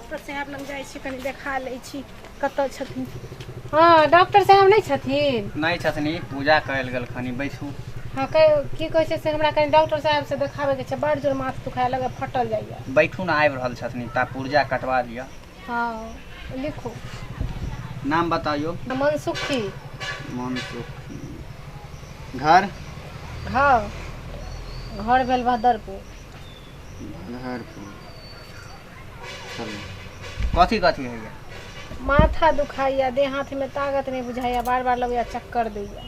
Doctor साहब लग जाइ छी, कनि देखा लै छी कतऽ छथिन। हँ, डॉक्टर साहब नहि छथिन? नहि छथिन, पूजा करल गेलखिन। बैसू। हँ, की कहै छै से हमरा कनि डॉक्टर साहब से देखाबैके छै। बड़ जोर माथ दुखाए लगै, फटल जाइए। बैठू ने, आबि रहल छथिन। ता पुर्जा कटवा लिअ। हँ, लिखू। नाम बताइयो। मनसुखी। मनसुखी। घर? घर, घर भेल भदरपुर। भदरपुर। चलू, कथी कथी होइए? माथा दुखाइया, देह हाथमे ताकत नहि बुझाइया, बार बार लगैया चक्कर दैया।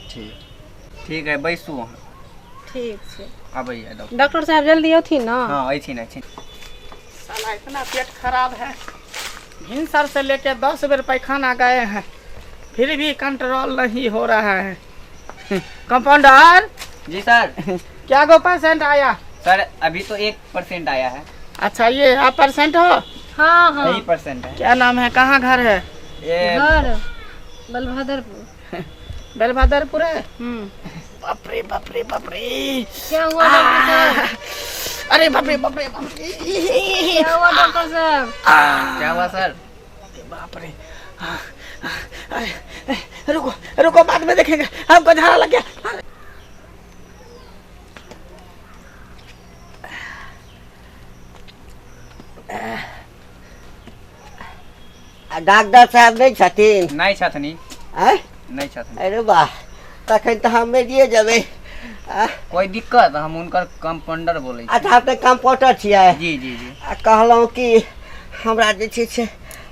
ठीक ठीक है, बैसू अहाँ। ठीक छै। अबैया डॉक्टर। डॉक्टर साहब जल्दी औथिन ने। हँ, अइथिन, अइथिन। साला, इतना पेट खराब है, भिनसर से लेके 10 बेर पैखाना गए हैं, फिर भी कंट्रोल नहीं हो रहा है। कंपाउंडर। जी सर। क्या गो परसेंट आया? सर, अभी तो 1% आया है। अच्छा, ये आप परसेंट हो? हाँ हाँ। यही परसेंट है। क्या नाम है, कहाँ घर है? ये घर बलभद्रपुर। बेलभदरपुर है? हम्म। बाप रे, बाप रे, बाप रे! क्या हुआ डॉक्टर साहब? अरे बाप रे, बाप रे, बाप रे! क्या हुआ डॉक्टर साहब? क्या हुआ सर? अरे बाप रे! अरे, रुको रुको, बाद में देखेंगे। हमको झाड़ा लग गया। आ डॉक्टर साहब नहि छथिन? नहि छथिन। आँय? नहि छथिन। अरे वाह, तखन तऽ हम मरिए जेबै आ, कोई दिक्कत? हम हुनकर कंपाउंडर बोलै छी। अच्छा, अपने कम्पाउंडर छियै? जी जी जी। आ कहलहुँ कि हमरा जे छै से,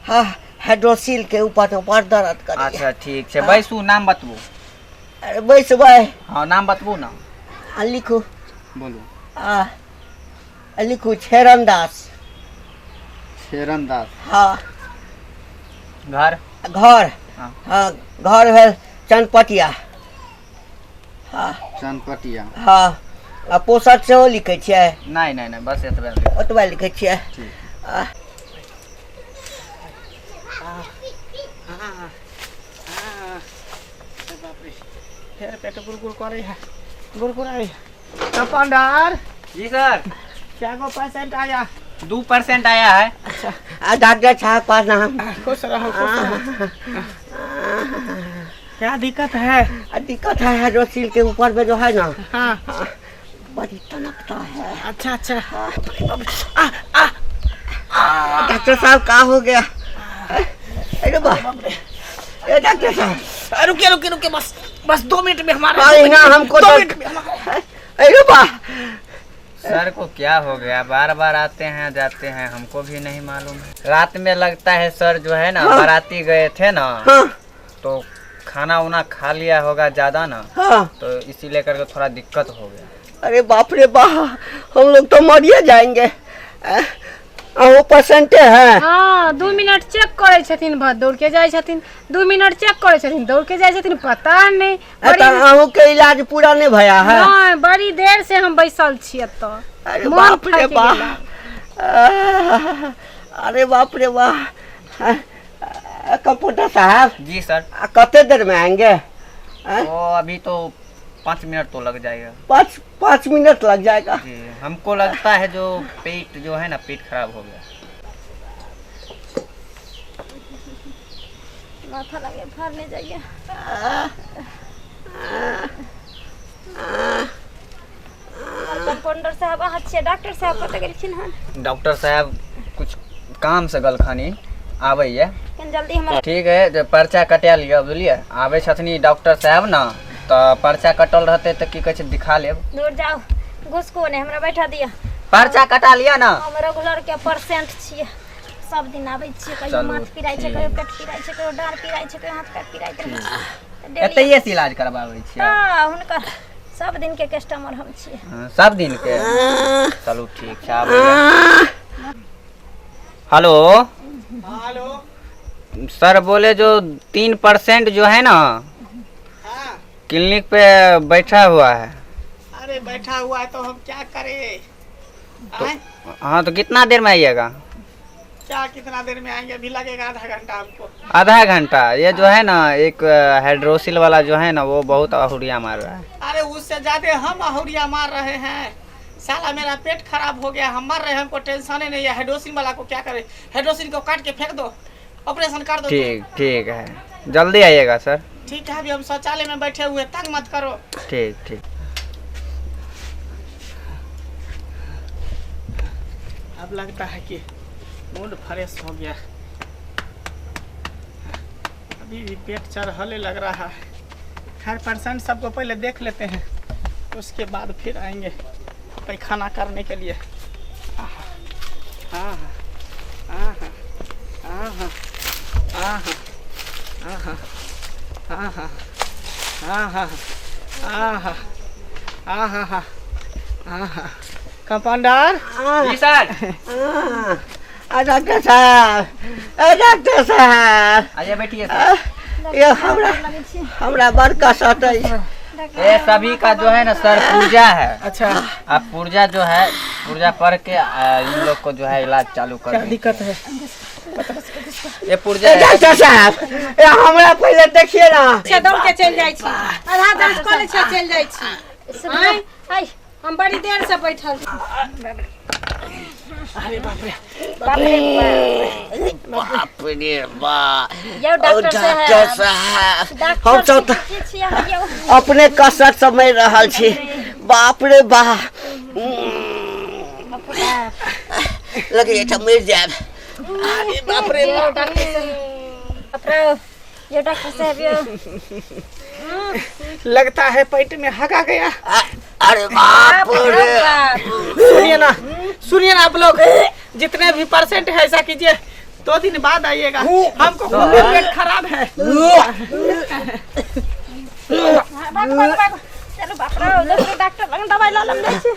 हँ, हाइड्रोसिल के ऊपर बड़ दर्द करैए। अच्छा, ठीक छै, बैसू। नाम बतबू। अरे बैसबै। हँ, नाम बतबू ने। आ लिखू। बोलू। आ लिखू, छेरन दास। शेरन दास। हँ। घर? घर। हाँ। हँ, घर भेल चनपटिया। हँ। चनपटिया। हँ, आ पोषक सेहो लिखै छियै? नहि नहि नहि, बस एतबे लिखू। ओतबे लिखै छियै। ठीक। आ, हाँ, अरे बाप रे, फिर पेट गुड़गुड़ करे है, गुड़गुड़ाई। कंपाउंडर। जी सर। क्या गो परसेंट आया? 2% आया है। अच्छा। आ डॉक्टर साहब, प्रणाम। खुश रहो, खुश रहो। क्या दिक्कत है? आ दिक्कत है, हाइड्रोसिल के ऊपर में जो है ना, हाँ। बड़ी तनकता है। अच्छा अच्छा। आ, आ, डॉक्टर साहब, का हो गया? अरे वाह, ए डॉक्टर साहब। रुकिए रुकिए रुकिए, बस बस 2 मिनट में हमारा अरे ना, हमको दो तो मिनट में हमारा अरे वाह! सर को क्या हो गया? बार बार आते हैं, जाते हैं, हमको भी नहीं मालूम है। रात में लगता है सर जो है ना, बाराती गए थे ना, तो खाना उना खा लिया होगा ज्यादा ना, तो इसी लेकर के थोड़ा दिक्कत हो गया। अरे बाप रे बाप, हम लोग तो मरिए जाएंगे। अहूँ पेशेंटे हैं? हँ, 2 मिनट चेक करै छथिन, बस दौड़ के जाइ छथिन। 2 मिनट चेक करै छथिन, दौड़ के जाइ छथिन, पता नहि। तऽ अहूँ के इलाज पूरा नहीं भया है? नहि, बड़ी देर से हम बैसल छी एतऽ। अरे मोन बाप रे थाकि बाप! गेला। आह, अरे बाप रे बाप! कंपाउंडर साहब। जी सर। कते देर में आएंगे? वो अभी तो 5 मिनट तो लग जाएगा। पाँच 5 मिनट लग जाएगा? जी, हमको लगता है जो पेट जो है ना, पेट खराब हो गया। माथा लगे फाड़ने जाइए। कंपाउंडर साहब, अहाँ छियै? डॉक्टर साहब कतऽ गेलखिन हन? डॉक्टर साहब कुछ काम से गलखनी, आबैया। कनि जल्दी हमरा ठीक है, जे पर्चा कटा लिअ, बुझलियै? आबै छथिन डॉक्टर साहब ने, तऽ पर्चा कटल रहतै तऽ की कहै छै, दिखा लेब। दूर जाउ, घुसको नहि, हमरा बैठा दिअ। पर्चा कटा लिअ ने। हम रेगुलर के पेशेंट छियै, सब दिन आबै छियै। कहियो चलू, माथ पिराइ छै, ठीक। कहियो पेट पिराइ छै, कहियो डाँड़ पिराइ छै, कहियो हाथ पैर पिराइ छै। डेली एतैये से इलाज करबाबै छियै? हँ, हुनकर सब दिन के कस्टमर हम छियै। हाँ, सब दिन के। चलू, ठीक छै, आबैया। हेलो। हेलो। सर बोले जो 3% जो है ना, क्लिनिक पे बैठा हुआ है। अरे, बैठा हुआ है तो हम क्या करें? आएं? हाँ, तो कितना देर में आइएगा? क्या कितना देर में आएंगे? अभी लगेगा आधा घंटा हमको। आधा घंटा? ये जो है ना, एक हाइड्रोसिल वाला जो है ना, वो बहुत अहुरिया मार रहा है। अरे, उससे ज्यादा हम अहुरिया मार रहे हैं। साला मेरा पेट खराब हो गया, हम मर रहे हैं, हमको टेंशन ही नहीं है। हाइड्रोसिन वाला को क्या करे, हाइड्रोसिन को काट के फेंक दो, ऑपरेशन कर दो। ठीक ठीक है, जल्दी आइएगा सर। ठीक है, अभी हम शौचालय में बैठे हुए, तंग मत करो। ठीक ठीक। अब लगता है कि मूड फ्रेश हो गया। अभी भी पेट चढ़ले लग रहा है। खैर पेशेंट सबको पहले देख लेते हैं, उसके बाद फिर आएंगे पैखाना करने के लिए। आहा, आहा, आहा, आहा, आहा, आहा, आहा, आहा, आहा, आहा, आहा। कंपाउंडर जी सर। डॉक्टर साहब, डॉक्टर साहब आइए बैठिए सर। ये हमरा हमरा बड़ कसट है। ये सभी का जो है ना सर पुर्जा है। अच्छा, आप पुर्जा जो है पुर्जा पढ़ के इन लोग को जो है इलाज चालू कर क्या दीजिए। दिक्कत है? ये पुर्जा है। डॉक्टर साहब ये हमरा पहले देखिए ना। अच्छा, दौड़ के चलि जाइ छी, आधा जाँच कऽ लै छी, चलि जाइ छी। आँय, आइ हम बड़ी देर से बैठल छी। अरे बाप रे, बाप रे बाप रे बाप। यौ ओ डॉक्टर डॉक्टर साहब, साहब, डॉक्टर हम सब के छी अहाँ यौ? अपने कसरत समझ रहल छी। बाप रे बाप, लगे एहिठाम मरि जायब। अरे बाप रे यौ डॉक्टर साहब, बाप रे, यौ डॉक्टर साहब यौ। लगता है पेट में हगा गया। अरे बाप रे। सुनिए ना, सुनिए ना, आप लोग जितने भी परसेंट है ऐसा कीजिए 2 दिन बाद आइएगा, हमको खूब पेट खराब है। भागो भागो भागो, चलू बाप रे, डॉक्टर लग दवाई लऽ लेम जाइ छी।